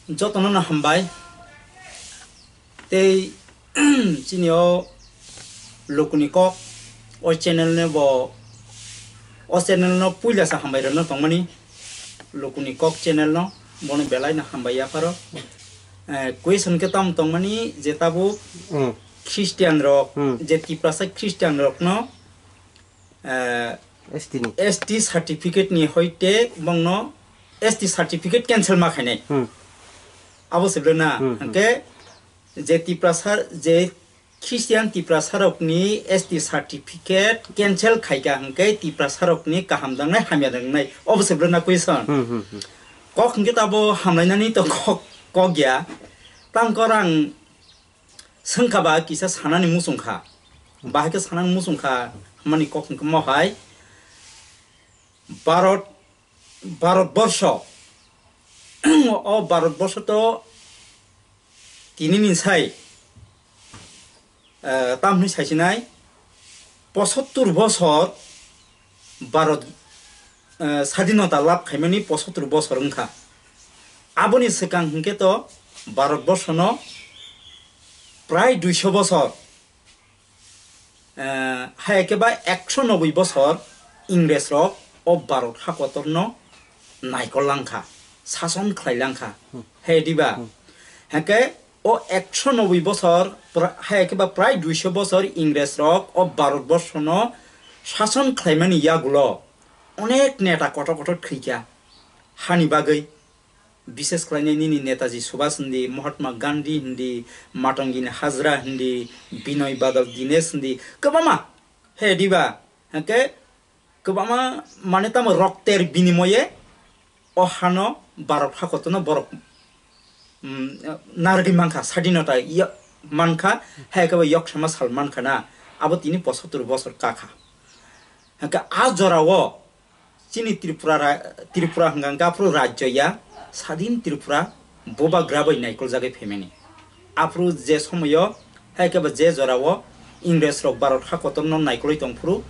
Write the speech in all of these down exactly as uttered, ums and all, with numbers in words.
Jotono no hambai. Tei chini o Lukuni Kok o channel no bo, o channel no puila sa hambai rwno tongmani. Lukuni Kok channel no bono belai no hambai yapharo. Eh, question khe tamo tongmani je tabuk Hmm. Christian rok, Hmm. je Tiprasa Christian rok no, eh, S T ni. S T certificate ni hoite bongno S T certificate cancel ma khainai. Hmm. Abo se bwle na, Hmm, hmm. Hwnkhe je Tiprasa, je Christian Tiprasa rokni S T certificate cancel khaika hwnkhe Tiprasa rokni kaham dangnai hamya dangnai. Abo se bwle na question. Hmm, hmm, hmm. Kok hwnkhe tabo hamlainani to kok, kok ya. Tang kor ang Swngkha ba kisa sanani muchungkha. Bahai khe sanani muchungkha hwnmani kok hwnkhe mohai Bharat, Bharat borsho. O Bharat borsho to tini ni sai, eh, tam hwnwi saisinai, posottur bosor Bharat, eh, sadinota lab khaimani posottur bosor wngkha. Aboni swkang hwnkhe to Bharat borshono prai duiso bosor, eh, hai khe ba ekso noboi bosor Ingres rok o Bharat hakotorno naikol langkha, sason khlai langkha. Hmm. He diba? Hmm. Hake o ekso noboi bosor pra-, hai khe ba prai duiso bosor Ingres rok o Bharat borshono sason khlaimani yagulo onek neta kotor kotor thwikha hani bagwi. Bishes khlainai nini Netaji Subhash hindi, Mahatma Gandhi hindi, Matangini Hajra hindi, Binoy Badal Dinesh hindi, kwbangma. He diba? Hake kwbangma mane tamo rokter binimoye o hano Bharat hakotono borok, mm, narwgwi mankha, sadinota yo-, mankha, hai khe bo yoksama sal mankha na, abo tini posottur bosor kakha. Hake a jorao chini Tripura ra-, Tripura hwnkha hwnkhe aphuru rajyo ya, sadin Tripura bubagra bai naikoljagwi phaimani. Aphuru je somoyo, hai khe bo je jorao Ingres rok Bharat hakotorno naikolwi tongphuru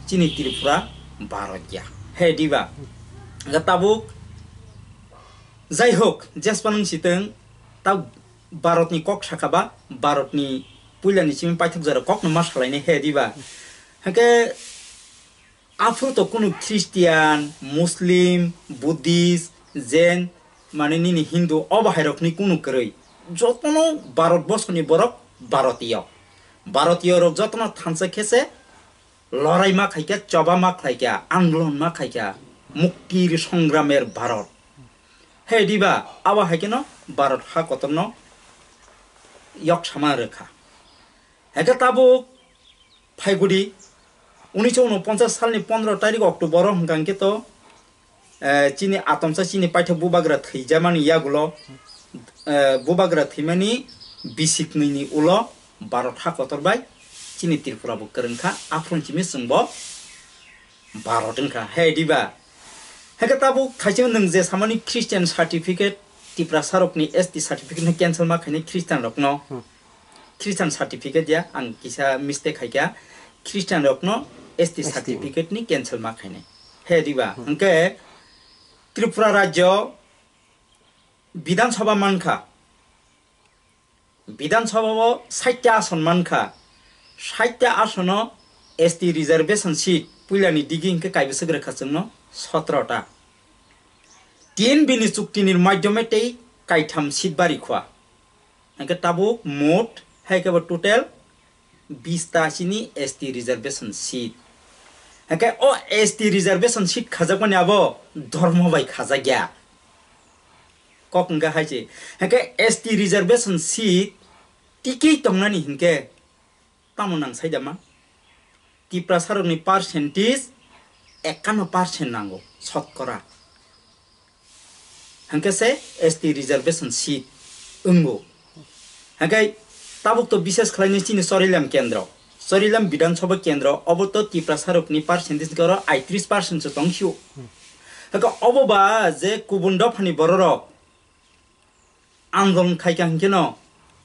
chini Tripura Bharat ya. He diba? Ga tabuk, jai hok, jespa nung siteng, ta Bharat ni kok sakha ba, Bharat ni puila ni simi paithak jora kok no ma salainai he diba? Hake Aphuru to kunu Christian, Muslim, Buddhist, Jain, mane nini Hindu, o bahairokni kunu kwrwi. Jotono Bharat borsoni borok Bharatiyo. Bharatiyo rok jotono thansa khe se lorai ma khaikha, choba ma khlaikha, andolon ma khaikha, muktir songramer Bharat. He diba, abo hai kheno Bharat ha kotorno yok sama rwkha. Hake tabuk phaigudi, unisho unoponchas salni pondro tarik October o hwnkha hwnkhe to, eh, chini atomsa chini paithak bubagra thwijamani yagulo, eh, bubagra thwimani bisiknwini ulo Bharat ha kotor bai chini Tripura bo kwrwngkha, aphuru simi chwngbo Bharat wngkha. He diba? Hake tabuk thaising nwng je samani Christian certificate, Tiprasa rokni S T certificate no cancel ma khainai Christian rokno. Hmm. Christian certificate ya, ang kisa mistake khaikha. Christian rokno S T S T. Certificate ni cancel ma khainai. He diba? Hmm. Hwnkhe Tripura rajyo Bidhan Sabha mankha. Bidhan Sabha o sait ta ason mankha. Sait ta asono S T reservation seat puilani digi hwnkhe kaibwswk rwkha chwngno sotro ta. T N B ni chukti ni maidhyome tei kaitham seat bari khwa. Hwnkhe tabuk mot hai khe bo total bis ta chini S T reservation seat. Hake o S T reservation seat khajakmani abo dhormo bai khajak ya. Kok hwnkhe hai se. Hake S T reservation seat tikwi tongnani hwnkhe tamo nang sai da ma? Tiprasa rokni percentage ekkanno percent nango, sotkora. Hwnkhe se S T reservation seat wngo. Hwnkhe tabuk to bishes khlainai chini Chorilam kendro, Chorilam Bidhan Sabha kendro, obo to Tiprasa rokni percentage hwnkhe oro aitris percent se tong sio. Hwnkhe obo ba je kubun dophani bororok andolon khaikha hwnkhe no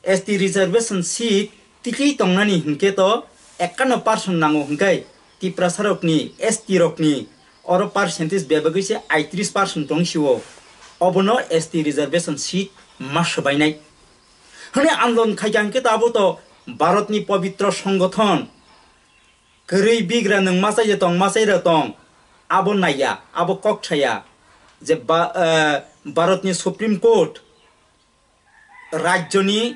S T reservation seat tikwi tongnani hwnkhe to ekkanno percent nango hwnkhe Tiprasa rokni, S T rokni oro percentage bebagwi se aitris percent tong sio. Obono S T reservation seat ma swbainai. Hwnwi andolon khaikha hwnkhe to abo to Bharatni pobitro songothon. Kwrwi bigra nwng machai de tong, machai de tong, abo naiya, abo kok saya je ba-, eh, Bharatni Supreme Court, rajyoni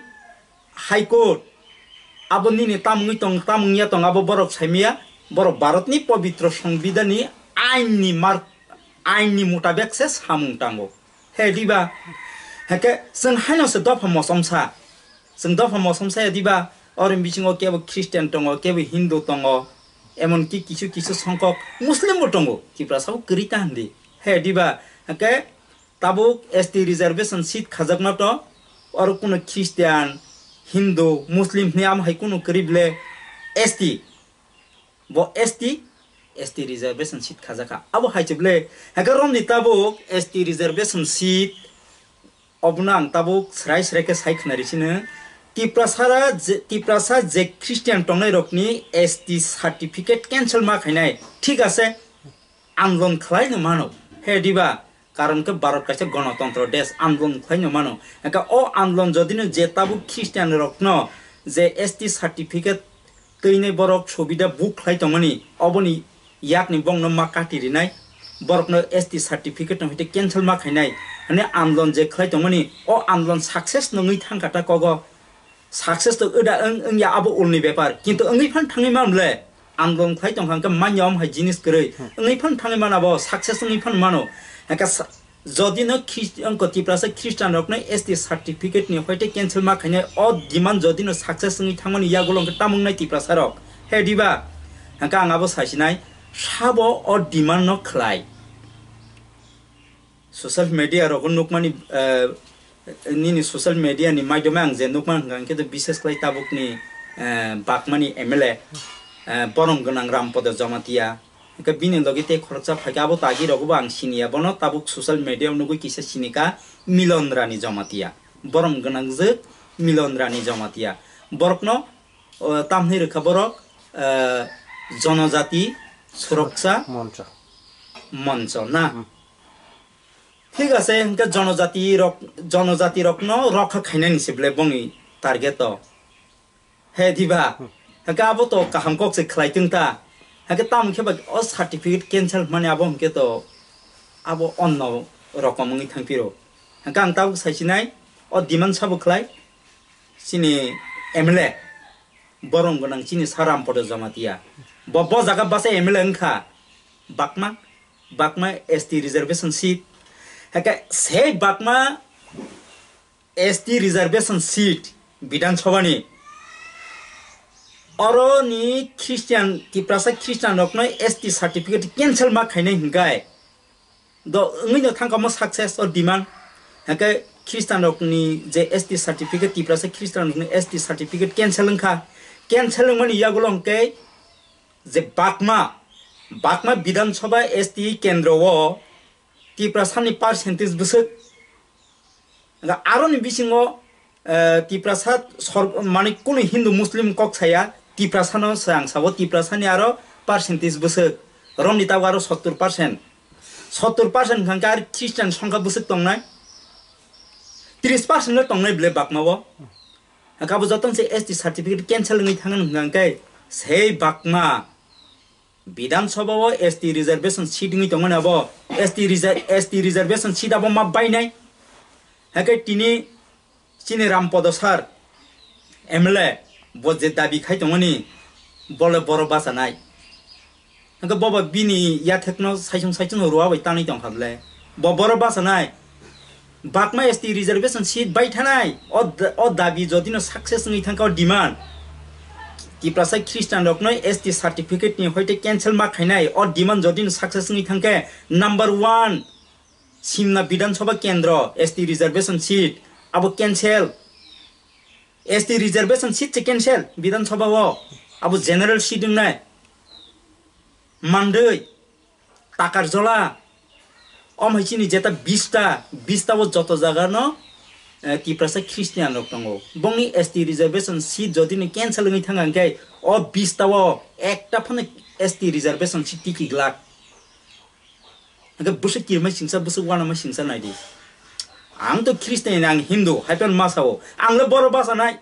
High Court, abo nini tamungwi tong, tamungya tong, abo borok saimaya, borok Bharatni pobitro songbidani ainni mar-, ainni mutabek se samung tango. He diba? Hake chwng haino se dopha mosomsa. Chwng dopha mosomsa ya diba? Oro bisingo kebo Christian tongo, kebo Hindu tongo, emonki kisu kisu songkok Muslim bo tongo. Tiprasa bo kwrwi ta hindi. He diba? Hake tabuk S T reservation seat khajakma to, oro kuno Christian, Hindu, Muslim hwnwi amo hai kuno kwrwi ble S T. Bo S T, S T reservation seat khajakha. Abo hai se ble, hake romni tabuk S T reservation seat, obono ang tabuk srai srai khe sai khna ri sino. Tiprasara je, Tiprasa je Christian tongnai rokni S T certificate cancel ma khainai. Thik ase, andolon khlai no mano. He diba? Karon khe Bharat kaisa gonotontro desh, andolon khlai no mano. Hake o andolon jodi no je tabuk Christian rokno je S T certificate twinai borok subida book khlai tongmani, oboni yakni bongno ma kati rinai, borokno S T certificate no hite cancel ma khainai, hwnwi andolon je khlai tongmani, o andolon success no wngwi thangkha ta kogo. Success to wda wng, wngya abo ulni bepar, kintu wngwi phan thangwi man ble, andolon khlai tongkha hwnkhe manya om hai jinis kwrwi, wngwi phan thangwi man abo success wngwi phan mano. Hake sa-, Jodi no Christ-, wngkha Tiprasa Christian rokno S T certificate ni hoite cancel ma khainai, o demand jodi no success wngwi thangmani yagulo hwnkhe tamo wngnai Tiprasa rok? He diba? Hwnkhe ang abo saisinai, sabo o demand no khlai. Social media rogo nukmani, eh, nini social media ni maidome ang je nukmani hwnkha hwnkhe to bishes khlai tabukni, eh, Bakmani M L A, eh, borom gwnang Rampodo Jamatia, hwnkhe bini logi tei khoroksa phaikha, abo tagi rogo bo ang siniya, bono tabuk social media o nugwi kisa sinika Milon Rani Jamatia, borom gwnangjwk Milon Rani Jamatia. Borokno, o, tamni rwkha borok, eh, Jonojati Suroksa Moncho. Moncho na. Hmm. Thik ase, hwnkhe jonojati rok, jonojati rokno rokha khainani se ble bongni target o. He diba? Hake abo to kaham kok se khlai tong ta. Hake tamo khe ba o certificate cancel mani abo hwnkhe to abo onno rokom wngwi thang phiro. Hake ang tabuk sai sinai o demand sabo khlai sini M L A borom gwnang sini Saram Podo Jamatia. Bo, bo jaga basa M L A wngkha. Bakma, Bakma S T reservation seat. Hake sei Bakma S T reservation seat Bidhan Sabha ni, oro ni Christian, Tiprasa Christian rokno S T certificate cancel ma khainai hwnkhe do wngwi no thangkha mo success o demand. Hake Christian rokni je S T certificate, Tiprasa Christian rokni S T certificate cancel wngkha. Cancel wngmani yagulo hwnkhe je Bakma, Bakma Bidhan Sabha S T kendro o Tiprasani percentage bwswk. Hwnkhe aroni bisingo, eh, Tiprasa sor-, mane kunu Hindu Muslim kok saya, Tiprasano se ang sabo, Tiprasani aro percentage bwswk. Romni tabuk aro sottor percent. Sottor percent hwnkhe ar Christian songkha bwswk tongnai. Tris percent le tongnai ble Bakma o. Hwnkhe abo jotono se S T certificate cancel wngwi thangna hwnkha hwnkhe sei Bakma Bidhan Sabha o S T reservation seat wngwi tongmani abo S T reser-, S T reservation seat abo ma bainai. Hake tini chini Rampodo sir M L A bo je dabi khai tongmani bole boro bachanai. Hake bobo bini yathekno saisung saisung rua bai tanwi tongkha ble. Bo boro bachanai. Bakma S T reservation seat bai thanai, o da-, o dabi jodi no success wngwi thangkha o demand. Tiprasa Christian rokno S T certificate ni hoite cancel ma khainai, o demand jodi no success wngwi thangkhe number one, Simna Bidhan Sabha Kendro S T reservation seat abo cancel. S T reservation seat se cancel Bidhan Sabha o, abo general seat wngnai. Mandwi, Takarjola, om hai chini jeta bista, bista o joto jaga no, eh, Tiprasa Christian rok tongo. Bongni S T reservation seat jodi ni cancel wngwi thang hwnkhe o bista o ekta phano S T reservation seat tiki glak. Hwnkhe bwswk kirmai singsa, bwswk wanama singsa naidi. Ang to Christian, ang Hindu, hai phano ma sao. Ang le borok bachanai.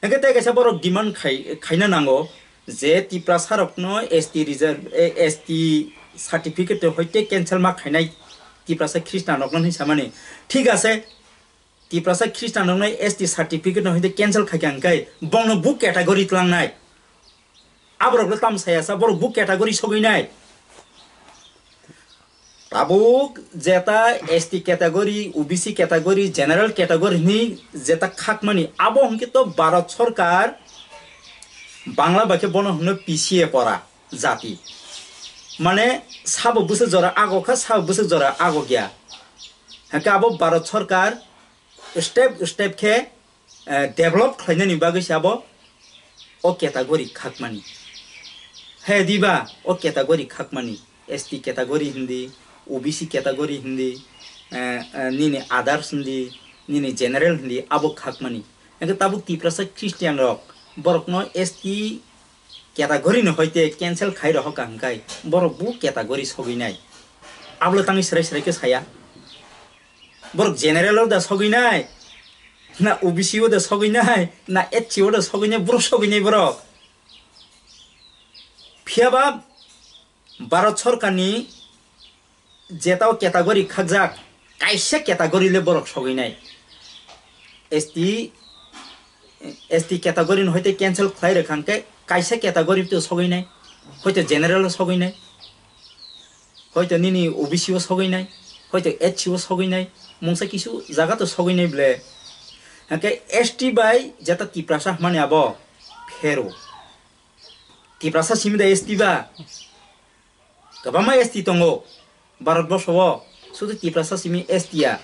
Hwnkhe tei kaisa borok demand khai, khaina nango je Tiprasa rokno S T reserve, eh, S T certificate hoite cancel ma khainai Tiprasa Christian rokno hinwi samani. Thik ase, Tiprasa Christian rokno S T certificate no hoite cancel khaikha hwnkhe bongno bo category tlangnai. Aborok le tam saya sa, borok bo category sogwi nai. Tabuk jeta S T category, O B C category, general category hinwi jeta khakmani, abo hwnkhe to Bharat Sarkar Bangla bai khe bono hwno P C A pora jati. Mane sabo bwswk jora ago kha, sabo bwswk jora ago ya. Hwnkhe abo Bharat Sarkar step step khe, eh, develop khlainani bagwi se abo o category khakmani. He diba o category khakmani, S T category hindi, O B C category hindi, eh, eh, nini others hindi, nini general hindi, abo khakmani. Hwnkhe tabuk Tiprasa Christian rok borokno S T category ni hoite cancel khai rohor ka hwnkhe borok bo category sogwi nai. Abole tangwi srai srai khe saya. Borok general o da sogwi nai, na O B C o da sogwi nai, na S C o da sogwi nai, borok sogwi nai borok. Phiya ba Bharat Sarkarni jeta o category khakjak, kaisa category le borok sogwi nai. S T, S T category no hoite cancel khlai rwkha hwnkhe kaisa category to sogwi nai, hoito general o sogwi nai. Hoito nini O B C o sogwi nai, hoito S C o sogwi nai, mungsa kisu jaga to sogwi nai ble. Hwnkhe S T bai jeta Tiprasa hwnmani abo phero. Tiprasa simi da S T ba? Kwbangma S T tongo Bharat borso o, sudu Tiprasa simi S T ya.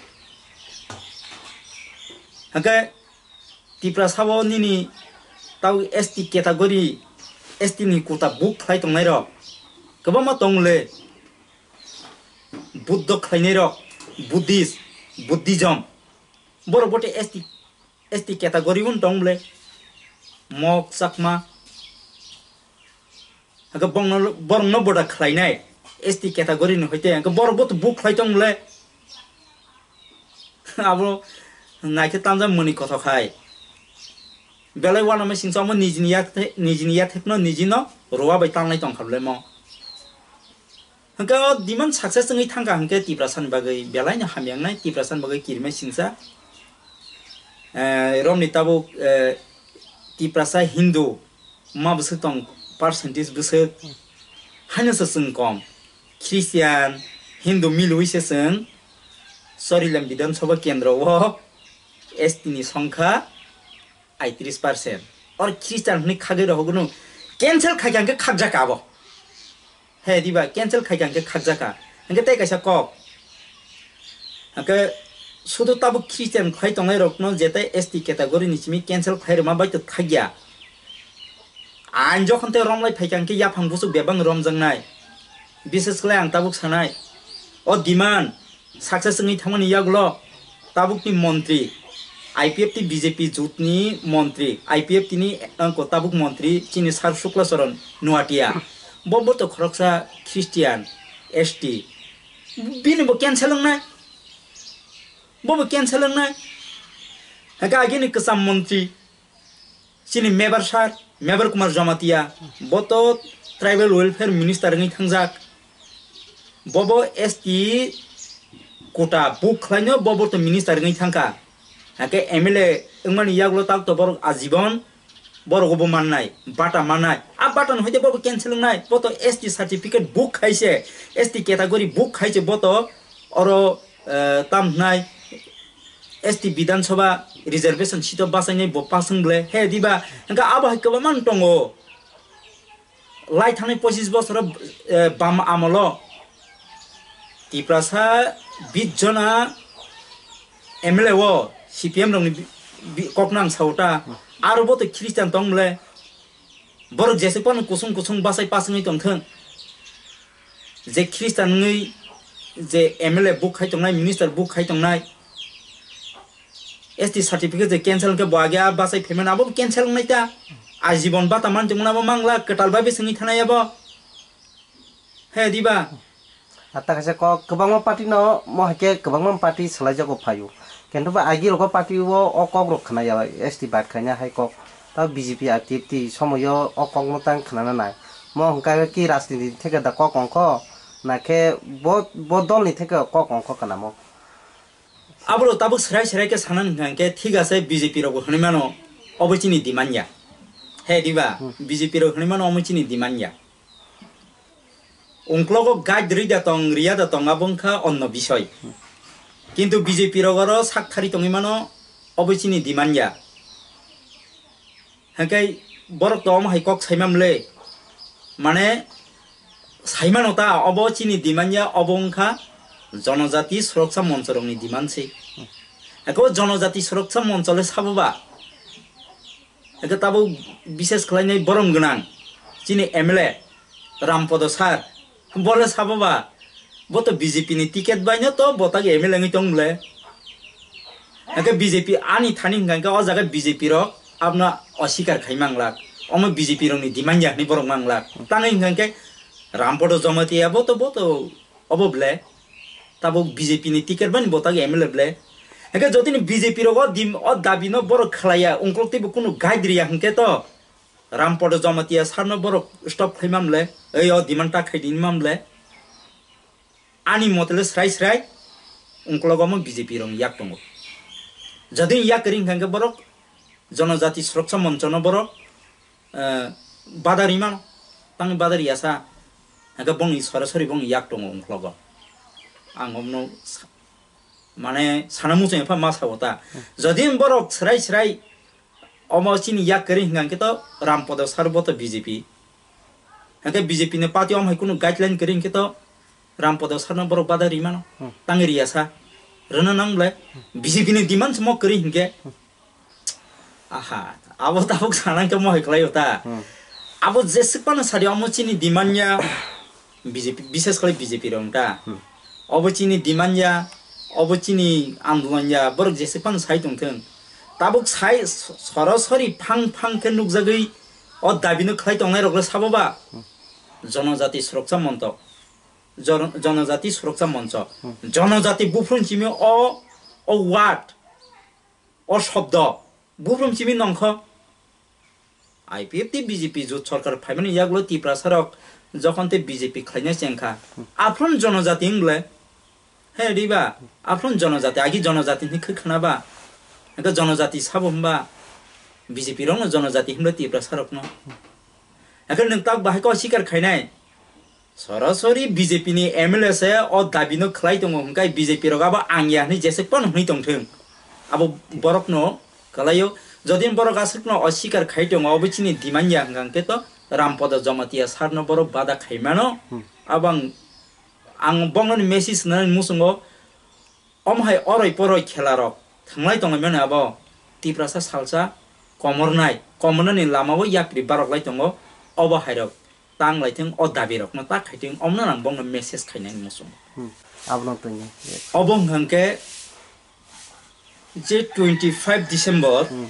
Hwnkhe Tiprasa o nini tau S T category, S T ni quota book khlai tongnai rok kwbangma tong le. Buddho khlainai rok, Buddhist, Buddhism, borok bote S T, S T category un tong le. Mok, Chakma, hake borokno boda khlainai S T category ni hoite, hake borok bo to book khlai tong le. Abo naikhe tamjak mani kothok hai. Belai uanama singsa omo nijini yak-, nijini yathekno nijino roa bai talnai tongkha belai mo. Hwnkhe o demand success wngwi thangkha hwnkhe Tiprasani bagwi belaino hamya wngnai, Tiprasani bagwi kirimai singsa. Eh, romni tabuk, eh, Tiprasa Hindu ma bwswk tong, percentage bwswk haino se chwng kom. Christian, Hindu milwi se chwng Chorilam Bidhan Sabha Kendro o S T ni songkha aitris percent. Or Christian hwnwi khagwi rohogwno cancel khaikha hwnkhe khakjak abo. He diba cancel khaikha hwnkhe khakjakha. Hwnkhe tei kaisa kok. Hwnkhe sudu tabuk Christian khlai tongnai rokno jete S T category ni simi cancel khlai rwma bai to thakya. Ain jokhon tei romlai phaikha hwnkhe yaphang buchuk bebak romjaknai. Bises khlai ang tabuk sanai. O demand success wngwi thangmani yagulo tabukni montri, I P F T B J P jotni montri, I P F T ni angko tabuk montri chini Sar Shukla Charan Noatia. Bo bo to khoroksa Christian, S T. Bini bo cancel wngnai. Bo bo cancel wngnai. Hake agini kwcham montri. Chini Mebar sir, Mebar Kumar Jamatia, bo to Tribal Welfare Minister wngwi thangjak. Bobo S T quota book khlaino, bobo to minister wngwi thangkha. Hake M L A wngmani yagulo tak to borok ajibon, borok bo mannai, bata mannai. A bata no hoite bobo cancel wngnai, bo to S T certificate book khaise, S T category book khaise, bo to oro, eh, tam hnai, S T Bidhan Sabha reservation seat o bachainai bo pass wng ble. He diba? Hwnkhe abo hai kwbangma wng tongo. Lai thangni pochis bosoro, eh, bam amolo Tiprasa bis jona M L A o C P M rokni bi-, bi-, kokno ang sao ta. Aro bo to Christian tong ble. Borok jese phano kusung kusung bachai pass wngwi tongthwng. Je Christian wngwi je M L A book khai tongnai, minister book khai tongnai, S T certificate je cancel hwnkhe bo age a bachai phaimani, abo bo cancel wngnai ta. Ajibon bata man tongmani abo mangla, kwtal bai bwswngwi thanai abo. He diba? Ata kaisa kok kwbangma party no mo hai khe kwbangma party swlaijago phaio. Kintu ba agi rogo party o, o kok rok khna ya S T bad khaina hai kok. Ta B J P R T F T somoyo o kok no tang khna na nai. Mo hwnkha ki rajniti theke da kok ongkho na khe bo, bo dol ni theke kok ongkho kana mo. Abro tabuk srai srai khe sana hwnkha khe thik ase B J P rok bo hwnwi mano obo chini demand ya. He diba? Hmm. B J P rok hwnwi mano omo chini demand ya. Ungklogo guide rwi da tong, riya da tong, abo wngkha onno bisoi. Kintu B J P rok oro sak thari tongwi mano, obo chini demand ya. Hwnkhe borok to omo hai kok saimam le, mane saimano ta, obo chini demand ya, obo wngkha Jonojati Suroksa Moncho rokni demand se. Hwnkhe o Jonojati Suroksa Moncho le sabo ba? Hwnkhe tabuk bises khlainai borom gwnang chini M L A Rampodo sir, bole sabo ba, bo to B J P ni ticket bai no to bo tak M L A wngwi tong le. Hwnkhe B J P ani thani hwnkha hwnkhe o jaga B J P rok abno osikar khai manglak, omo B J P rokni demand ya hwnwi borok manglak. Tangwi hwnkha hwnkhe Rampodo Jamatia bo to, bo to Obo ble, tabuk B J P ni ticket bani bo tak M L A ble. Hwnkhe jotoni B J P rok o dim-, o dabi no borok khlaiya, ungkuluk teibo kunu guide riya hwnkhe to Rampodo Jamatia sir no borok stop khai mam le, ei o demand ta khai di mam le. Ani mote le srai srai ungkuluk omo B J P rok ni yak tongo. Jodi yak kwrwi hwnkhe borok Jonojati Suroksa Moncho no borok, eh, badari mano, tangwi badari yasa, hwnkhe bongni sorasori bongni yak tongo ungklogo. Ang omno sa-, mane sana muchung epha ma sao ta. Jodi borok srai srai omo chini yak kwrwi hwnkha hwnkhe to Rampodo sir bo to B J P. Hwnkhe B J P ni party om hai kunu guideline kwrwi hwnkhe to Rampodo sir no borok badari mano. Hmm. Tangwi riya sa. Rwna nang ble. B J P ni demand se mo kwrwi hwnkhe. Hmm. Aha, abo tabuk sanang khe mo hai khlai ta. Hmm. Abo jeswk phano sadi omo chini demand ya B J P, bises khlai B J P rok ta. Hmm. Obo chini demand ya, obo chini andolon ya, borok jeswk phano sai tongthwng. Tabuk sai sorasori phang phang khe nukjagwi o dabi no khlai tongnai rok le sabo ba? Hmm. Jonojati Suroksa Moncho. Jon-, Jonojati Suroksa Moncho. Hmm. Jonojati buphuru simi o, o word, o shobdo, buphuru simi nongkho. I P F T B J P jot sorkar phaimani yagulo Tiprasa rok jokhon tei B J P khlaina chengkha. Hmm. Aphuru Jonojati wng ble. He, riba, aphuru Jonojati, agi Jonojati hinwi khwkhwna ba? Hwnkhe Jonojati sabo hwnba? B J P rokno Jonojati hwnba Tiprasa rokno? Hwnkhe nwng tak bahai kok sikar khainai? Sorasori B J P ni M L A se o dabi no khlai tongo, hwnkhe B J P rok abo ang ya hinwi jeswk phano hwnwi tongthwng. Abo borokno kwlaio, jodi borok aswkno osikar khai tongo, obo chini demand ya hwnkha hwnkhe to Rampodo Jamatia sir no borok bada khai mano. Hmm. Abo ang Ang bongno ni message nani muchungo, omo hai oroi poroi khela rok thanglai tonglaimani abo Tiprasa salsa komornai, komornani lamao yapri barok lai tongo, obo hai rok tang lai thung, o dabi rokno ta khai thung, omno ang bongno message khainani muchungo. Hmm, abono tongya. Obo hwnkha hwnkhe je twenty five December, Hmm.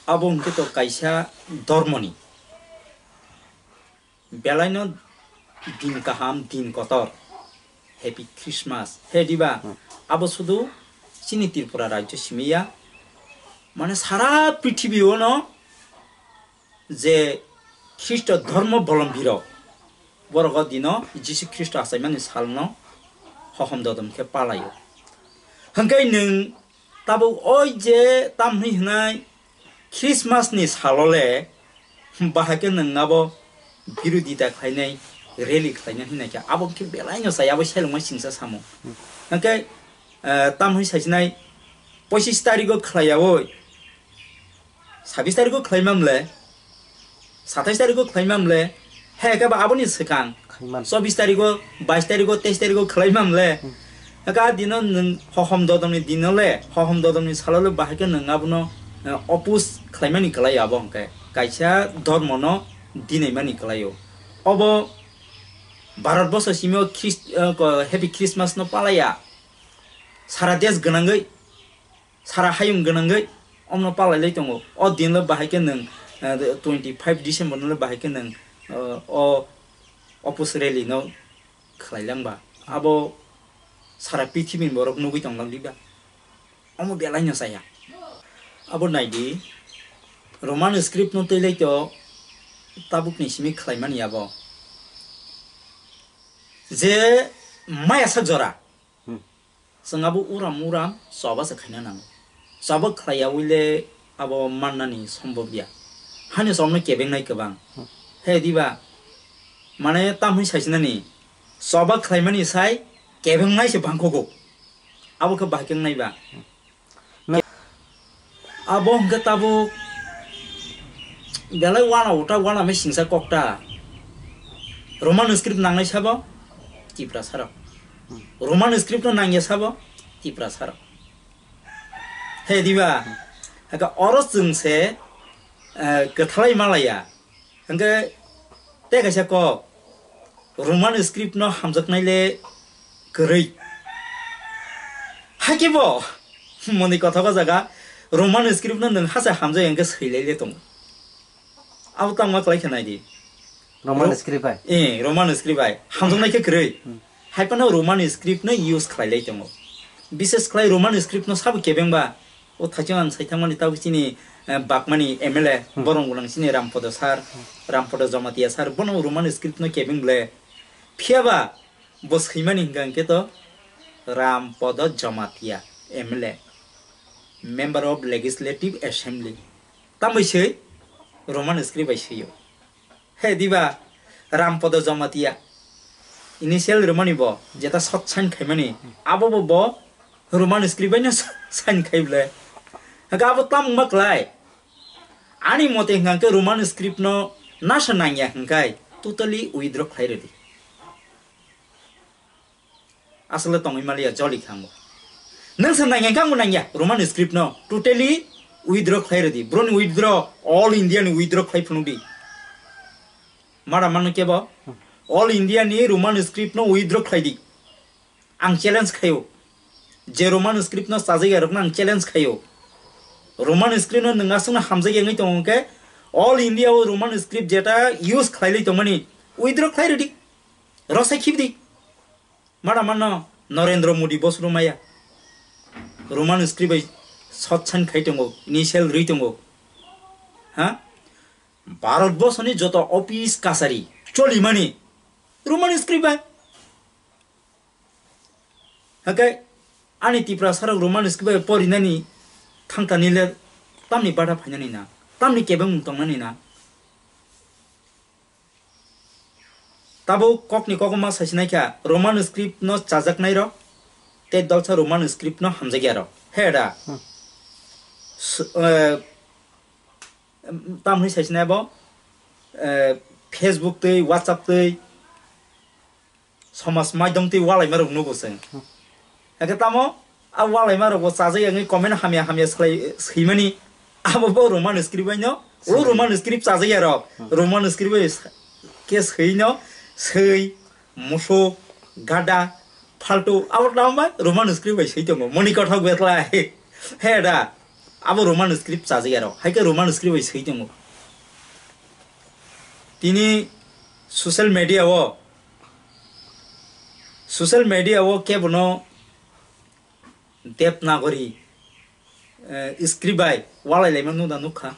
abo hwnkhe to kaisa dormoni. Belaino din kaham, din kotor. Happy Christmas. He diba? Hmm. Abo sudu chini Tripura rajyo simi ya. Mane sara prithibi ono je Khristo dhormo bolombi rok, borok o dino Jisu Khristo achaimani salno hohom dodom khe palaio. Hwnkhe nwng Tabuk oi je tamni hwnai Christmas ni salo le bahai khe nwng abo birodita khlainai, rally khlainai hwnai khe abo khe belai no chaya, abo selengma singsa samo. Hwnkhe, eh, tamni saisinai pochis tarigo khlaiyaui sabis tarigo khlaimam le, satais tarigo khlaimam le, he khe ba aboni swkang Khaimani. Chobis tarigo, bais tarigo, teis tarigo khlaimam le. Hmm. Hwnkhe a dino nwng hohom dodom ni dino le, hohom dodom ni salo le bahai khe nwng abono, eh, oppose khlaimani kwlai abo hwnkhe. Kaisa dhormo no dinaimani kwlai o. Obo Bharat boso simi o Christ-, eh, ko-, Happy Christmas no palaiya. Sara desh gwnangwi. Sara hayung gwnangwi omno palai lai tongo. O din le bahai khe nwng, eh, twenty five December no le bahai khe nwng, eh, o oppose rally no khlai lang ba. Abo sara pithibini borok nugwi tonglang diba? Omo belai no chaya. Abo naidi, Roman script no twi lai to tabuk ni simi khlai mani abo. Je maya sak jora. Hmm. Chwng abo uram uram choba se khaina nango. Choba khlai yaui le abo mannani sombhob ya. Hani chomno kebengnai kwbang. Hmm. He diba, mane tamhai saisinani choba khlaimani sai kebengnai se bangkhogo. Abo khe bahai khe wngnai ba. Hmm. Abo hwnkhe tabuk belai wana uta wana mei singsa kokta. Roman script nangnai sabo Tiprasa rok. Roman script no nangya sabo Tiprasa rok. He diba? Haka oro chwng se, eh, kwthalai malaya. Hwnkhe tei kaisa kok, Roman script no hamjaknai le kwrwi. Hakhe bo moni kothok o jaga Roman script no nwng hasa hamjak hwnkhe swilai le tongo. Abo tangma kwlai khe nai di. Roman Ro-, script bai? Eh, Roman script bai. Hamjaknai khe kwrwi. Hmm. Hai phano Roman script no use khlai lai tongo. Bises khlai Roman script no sabo kebengba. O thaichung ang sai thangmani tabuk chini, eh, bakmani M L A, hmm, borong gwnang chini Rampodo sir, hmm, Rampodo Jamatia sir, bono Roman script no kebeng ble. Phiya ba bo swimani hwnkha hwnkhe to Rampodo Jamatia M L A, Member of Legislative Assembly. Tambai swi Roman script bai swio. He diba, Rampodo Jamatia. Initial rwmani bo, jeta short sign khaimani, abo bo bo Roman script bai no sign khai ble. Hwnkhe abo tamo wngma klai? Ani mote hwnkha khe Roman script no nasa nangya hwnkhe totally withdraw khlai rwdi. Aswkle tongwi maliya joli khango. Nwng se nangya khe angbo nangya Roman script no totally withdraw khlai rwdi. Broni withdraw, all India ni withdraw khlai phunukdi. Mada mano kebo all India ni Roman script no withdraw khlai di. Ang challenge khaio. Je Roman script no chajagya rokno ang challenge khaio. Roman script no nwng aswkno hamjakya wngwi tongo khe all India o Roman script jeta use khlai lai tongmani withdraw khlai rwdi. Rosai khibdi. Mada mano Narendra Modi boss rwmaya. Roman script bai short sign khai tongo, initial rwi tongo. Ha? Bharat borsoni joto office kasari cholimani Roman script bai. Hakai ani Tiprasa rok Roman script bai porinani thangtani le tamni bada phainani na, tamni kebengmung tongnani na. Tabuk kokni kokomma saisinai kha, Roman script no chajaknai rok tei dolsa Roman script no hamjakya rok. He da? Hmm. S-, eh, tamni saisinai bo, eh, Facebook tei WhatsApp tei somaj maidom tei walaima rok nugo chwng. Hmm. Hakhe tamo a walaima rok bo chajak yangwi comment hamya hamya swlai swimani abo bo Roman script bai no. O Roman script chajak ya rok. Hmm. Roman script bai s-, khe swi no swi musuk gada faltu abo tamo bai Roman script bai swi tongo. Moni kothok betlai. He da. Abo Roman script chajak ya rok. Hai khe Roman script bai swi tongo. Tini social media o, social media o kebono Devanagari, eh, script bai walai laima nukda nukha.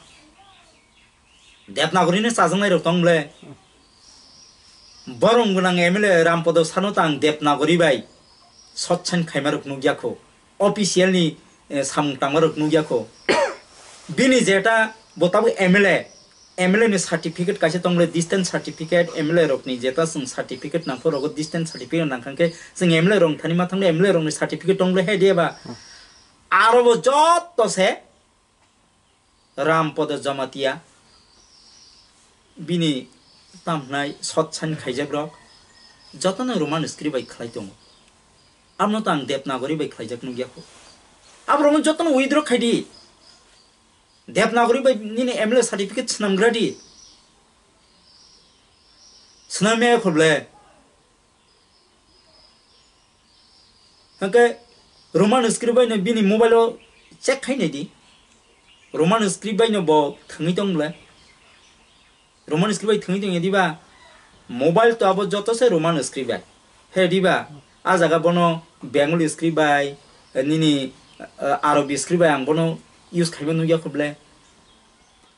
Devanagari no chajaknai rok tong ble. Borong gwnang M L A Rampodo sano tang Devanagari bai sotsan khaima rok nukya kho. Official ni, eh, samung tangma rok nukya kho. Bini jeta bo tabuk M L A, M L A ni certificate kaisa tong le, distance certificate, M L A rok ni jeta chwng certificate nang kho, rogo distance certificate nang kha khe chwng M L A rok thani ma thang le, M L A rok ni certificate tong le he de ba. Hmm. Aro bo joto se Rampodo Jamatia bini tamhnai sotsan khaijak rok jotono Roman script bai khlai tongo. Abono to ang Devanagari bai khlaijak nukya kho. Aborokno jotono withdraw khai di. Devanagari bai nini M L A certificate swnamgra di. Swnam ya kho ble. Hwnkhe Roman script bai no bini mobile o check khai nai di. Roman script bai no bo thwngwi tong ble. Roman script bai thwngwi tong ya diba? Mobile to abo joto se Roman script bai. He diba? A jaga bono Bengali script bai, eh, nini, eh, Arabi script bai ang bono use khaima nukya kho ble.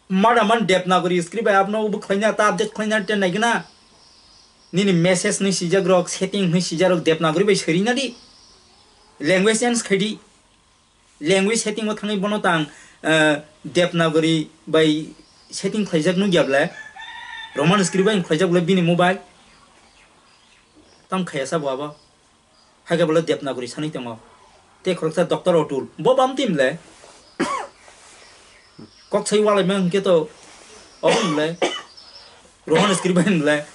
Mada man Devanagari script bai abono bo khlaina ta update khlaina te naigna. Nini message ni sijak rok, setting ni sijak rok Devanagari bai sori na di. Language change khai di. Language setting o thangwi bono tang, eh, Devanagari bai setting khlaijak nukya ble. Roman script bai khlaijak ble bini mobile. Tam khaya sa bo abo. Hai khe bole Devanagari sanwi tongo. Tei khoroksa Doctor Otul. Bo bam tim le. Kok sai walai mang hwnkhe to. Obo le. Roman script bai le.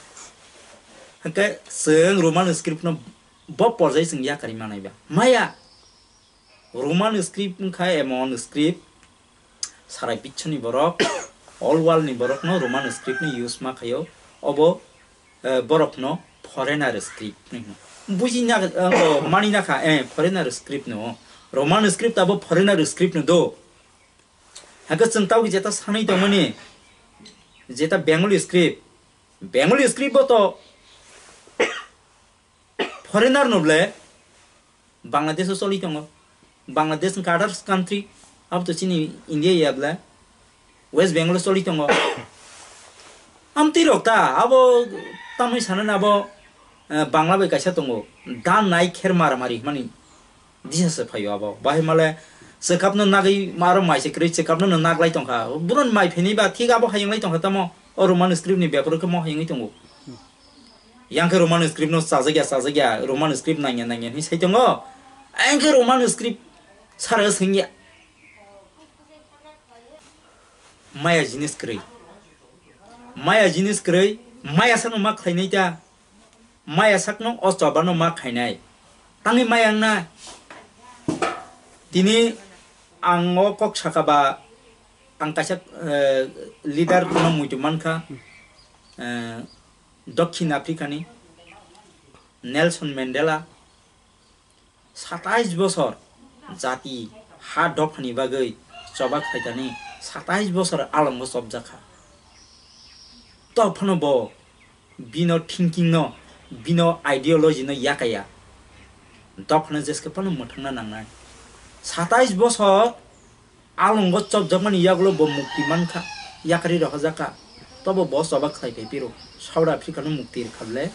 Hwnkhe chwng Roman script no bo porjai chwng yakarwi manai ba. Maya. Roman script wngkha emon script, sarai bichoni borok, all world ni borok no Roman script ni use ma khaio, obo, eh, borok no foreigner script hinwi hino. Buji na, eh, mani na kha, eh, foreigner script no, Roman script abo foreigner script no do. Hakhe chwng tau jeta sanwi tongmani, jeta Bengali script, Bengali script bo to foreigner no ble Bangladesh o choli tongo. Bangladesh wngkha others country, abo to chini India ya ble West Bengal o choli tongo. Amtwi rok ta abo tamni sanani abo, eh, Bangla bai kaisa tongo, dan nai kher maramari hwnmani disa se phaio abo. Bahai male chwkapno nagwi aro mai se kwrwi chwkapno no naglai tongkha. Bono mai phini ba thik abo hayung lai tongkha tamo. O Roman script ni beparo khe mo hayungwi tongo. Yang khe Roman script no chajak ya, chajak ya, Roman script nang ya, nang ya hinwi sai tongo. Ayang khe Roman script sara swng ya. Maya jinis kwrwi. Maya jinis kwrwi, maya sakno ma khlainai ta. Maya sakno o choba no ma khainai. Tangwi maya wngna. Tini ang o kok saka ba, ang kaisa, eh, leader no muitu mankha. Eh, Dokhin Africa ni Nelson Mandela satais bosor jati ha dophani bagwi choba khlaitani satais bosor alongo chopjakha. Tophano bo bino thinking no, bino ideology no yakaya. Dophano jeske phano mwthangna nangnai. Satais bosor alongo chopjakmani yagulo bo mukti mankha, yakari rohorjakha. Tobo bo choba khlai phai phiro South Africa no mukti rwkha ble,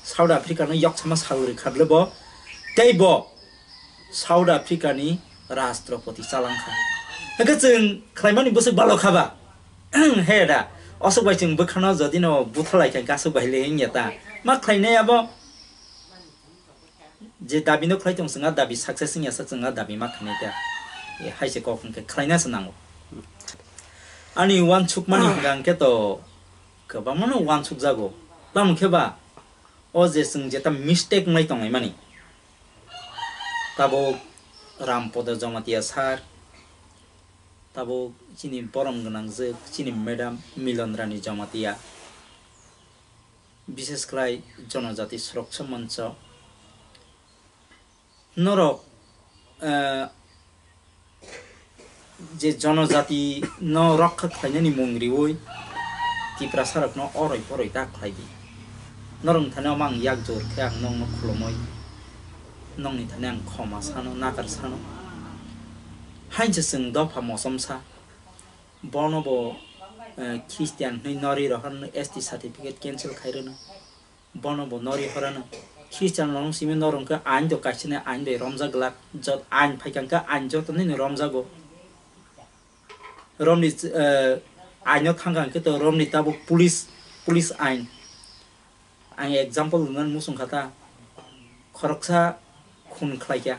South Africa no yoksama sal rwkha ble bo, tei bo South Africa ni rashtrapati chalangkha. Hwnkhe chwng khlaimani bwswk balo kha ba? He da, aswk bai chwng bwkhano jodi no buthalai kha, aswk bai le wngya ta. Ma khlainai abo? Je dabi no khlai tong, chwng a dabi success wngya sa, chwng a dabi ma khainai ta. E, hai se kok hwnkhe khlaina se nango. Ani uansukmani hwnkha hwnkhe to kwbangma no uansukjago. Tamo khe ba, o je chwng jeta mistake wnglai tonglaimani, tabuk Rampodo Jamatia sir, tabuk chini borom gwnang jwk, chini madam Milon Rani Jamatia, bishes khlai Jonojati Suraksha Mancho, norok, eh, je jonojati no rokha khlainani mung riwi Tiprasa rokno oroi poroi ta khlai di. Norokni thani omo ang yak jor khe ang nokno khulumwi nokni thani ang khoma sano, nakar sano. Hainse chwng dopha mosom sa. Bono bo, eh, Christian hwnwi nori rohorno S T certificate cancel khai rwno. Bono bo nori horano. Christian rok simi norok khe ain do kaisa ni ain bai romjak glak. Jot ain phaikha khe ain joto nini romjago. Romni, eh, aino thangkha hwnkhe to romni tabuk police, police ain. Ang example rwna muchung kha ta. Khoroksa khun khlaikha.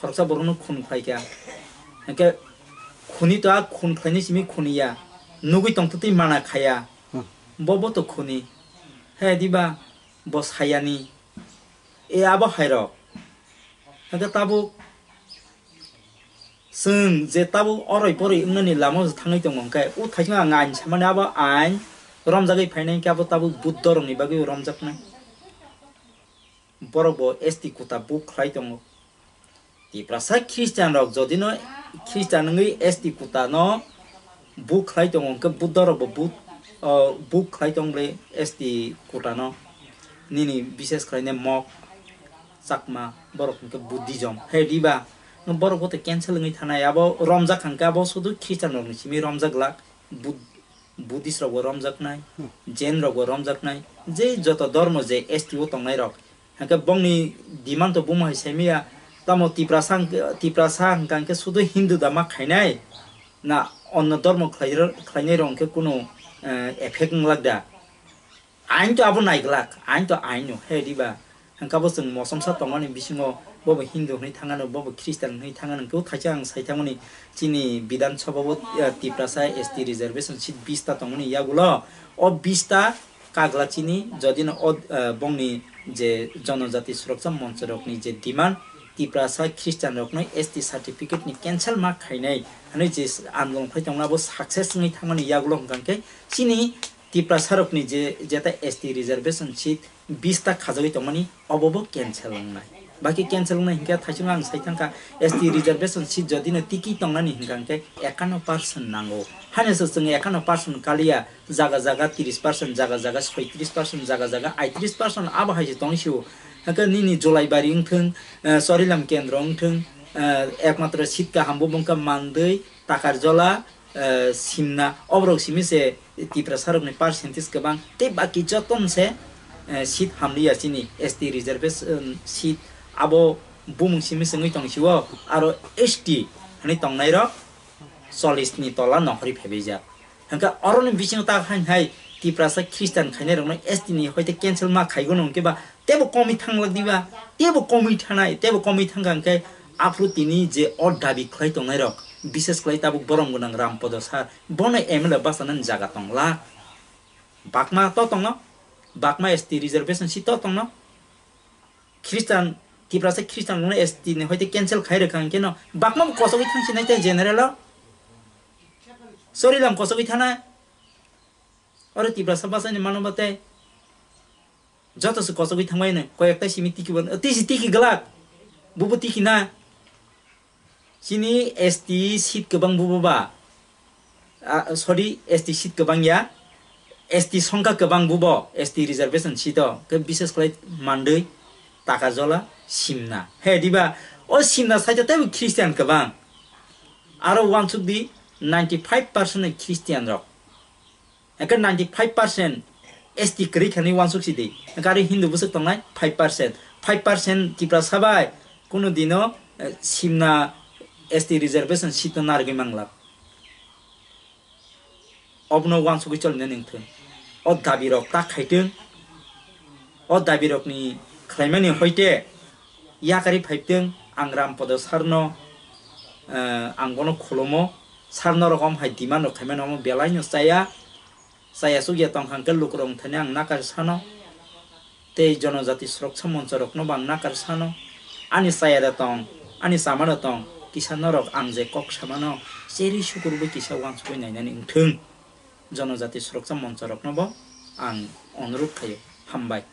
Khoroksa borokno khun khlaikha. Hwnkhe khuni to a khun khlaini simi khuniya. Nugui tongtwtwi mana khaya. Hmm. Bo bo to khuni. He diba bo sayani. E abo hairok. Hwnkhe tabuk chwng je tabuk oroi poroi wngnani lama o thangwi tongo hwnkhe, o thaising ang ain samani abo ain romjagwi phainai hwnkhe abo tabuk Buddha rokni bagwi romjaknai. Borok bo S T quota book khlai tongo. Tiprasa Christian rok jodi no Christian wngwi S T quota no book khlai tongo hwnkhe Buddha rok bo book, o, book khlai tong ble S T quota no. Nini bises khlainai mok, Chakma, borok hwnkhe Buddhism. He diba? Borok bo to cancel wngwi thanai. Abo romjak hwnkhe abo sudu Christian rokni simi romjak glak. Bud-, Buddhist rokbo romjaknai, Jain rokbo romjaknai. Je joto dhormo je S T o tongnai rok. Hwnkhe bongni demand to buma hai saimaya. Tamo Tiprasa hwnkhe, Tiprasa hwnkha hwnkhe sudu Hindu da ma khainai. Na onno dhormo khlai-, khlainai rok hwnkhe kunu, eh, effect wnglak da. Ain to abo naiglak, ain to ain no, he diba? Hwnkha bo chwng mosomsa tongmani bisingo, bobo Hindu hwnwi thangano, bobo Christian hwnwi thangano, hwnkhe o thaisa ang sai thangmani chini Bidhan Sabha o, eh, Tiprasa S T reservation seat bista tongmani yagulo, o bista kagla chini, jodino o, eh, bongni je Jonojati Suroksa Moncho rokni je demand, Tiprasa Christian rokno S T certificate ni cancel ma khainai, hwnwi je andolon khlai tongna bo success wngwi thangmani yagulo hwnkha hwnkhe chini Tiprasarokni je, jeta S T reservation seat bista khajagwi tongmani, obo bo cancel wngnai. Baki cancel wngnai hinkhe thaisingno ang sai thangkha, S T reservation seat jodino tiki tongnani hinkha hinkhe ekanno percent nango. Haino se chwng ekanno percent kaliya, jaga jaga tris percent, jaga jaga soitris percent, jaga jaga aitris percent abo hai se tong sio. Hinkhe nini Jolaibari wngthwng, eh, Chorilam kendro wngthwng, eh, ekmatro seat kaham bo wngkha Mandwi, Takarjola, eh, Simna, oborok simi se Tiprasarokni percentage kwbang, tei baki jotono se, eh, seat hamliya chini S T reservation seat, abo bumung simi se wngwi tong sio, aro S T hwnwi tongnairok chollish ni tola nohori phaibaijak. Hwnkhe oroni bisingo ta hai hai Tiprasa Christian khainairokno S T ni hoite cancel ma khaigono hwnkhe ba tebo komwi thanglak diba, tebo komwi thanai, tebo komwi thangkha hwnkhe aphuru tini je o dabi khlai tongnairok, bises khlai tabuk borom gwnang Rampodo sir, bono M L A bachanani jaga tongla. Bakma to tongno, bakma S T reservation seat to tongno. Christian, Tiprasa Christian rokno S T ni hoite cancel khai rwkha hwnkhe no, bakma bo kochogwi thangsinai tei general o. Sorilam kochogwi thanai. Oro Tiprasa bachani mano ba tei. Joto se kochogwi thangbai no, koyekta simi tiki bo, tisi tiki glak. Bubo tiki na. Chini S T seat kwbang bubo ba. Ah, sorry, S T seat kwbang ya. S T songkha kwbang bubo, S T reservation seat o. Khe bises khlai Mandwi, Takajola, Simna. He diba, o Simna side o teibo Christian kwbang. Aro uansuk di ninety five percent Christian rok. Hwnkhe ninety five percent S T kwrwi khanwi uansuk si di. Hwnkhe aro Hindu bwswk tongnai five percent. Five percent Tiprasa bai kunu dino, eh, Simna S T reservation seat no narwgwi manglak. Obono uansugwi cholinani wngthwng. O dabi rok ta khaitwng. O dabi rokni khlaimani hoite yakarwi phaitwng, ang Rampodo sir no, eh, ang bono khulumo. Sir norok om hai demand rok khaimani omo belai no chaya. Chaya chukya tongkha hwnkhe lukurok wngthani ang nakar sano. Tei Jonojati Suroksa Moncho rokno bo ang nakar sano. Ani chaya da tong, ani chama da tong, kisa norok ang je kok samano, cherwi sukurubwi kisa uansugwi nainani wngthwng. Jonojati Suroksa Moncho rokno bo ang onurodh khaio. Hambai.